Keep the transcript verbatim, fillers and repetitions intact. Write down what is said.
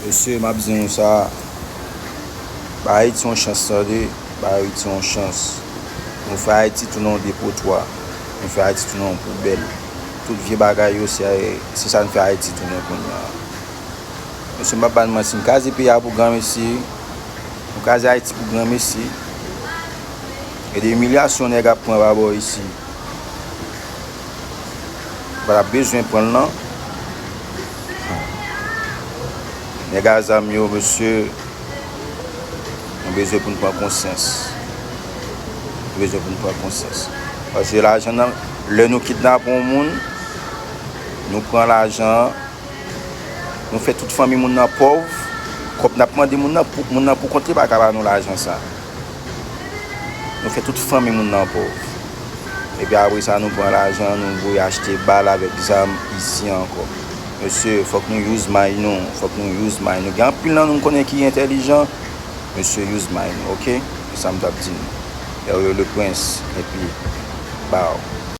Mesye, m ap di nou sa, ba Ayiti yon chans, tande, ba Ayiti yon chans. Nou fè Ayiti tounen yon depotwa, nou fè Ayiti tounen yon poubèl. Tout vye bagay yo, se, se sa n fè Ayiti tounen kounye a. Mesye, m p ap ba n manti, n kraze peyi a pou granmesi, nou kraze Ayiti pou granmesi. E de imilyasyon nèg ap pran pa bò isi. Pa t ap bezwen pran l, non. Nèg a zam yo, mesye, nou bezwen pou n pran konsyans. Nou bezwen pou n pran konsyans. Paske lajan nan, lè nou kidnape yon moun, nou pran lajan an, nou fè tout fanmi moun nan pòv, kòb n ap mande moun nan, pou, moun nan pou kont li pa ka ba nou lajan sa. Nou fè tout fanmi moun nan pòv. Epi apre sa, nou pran lajan, nou voye achte bal avèk zam isi ankò. Mesye, fòk nou use mind nou, fòk nou use mind nou. Gen anpil nan nou m konnen ki entèlijan, mesye, use mind nou, oke? Se sa m t ap di nou. Yo, yo, le prince, epi, baw.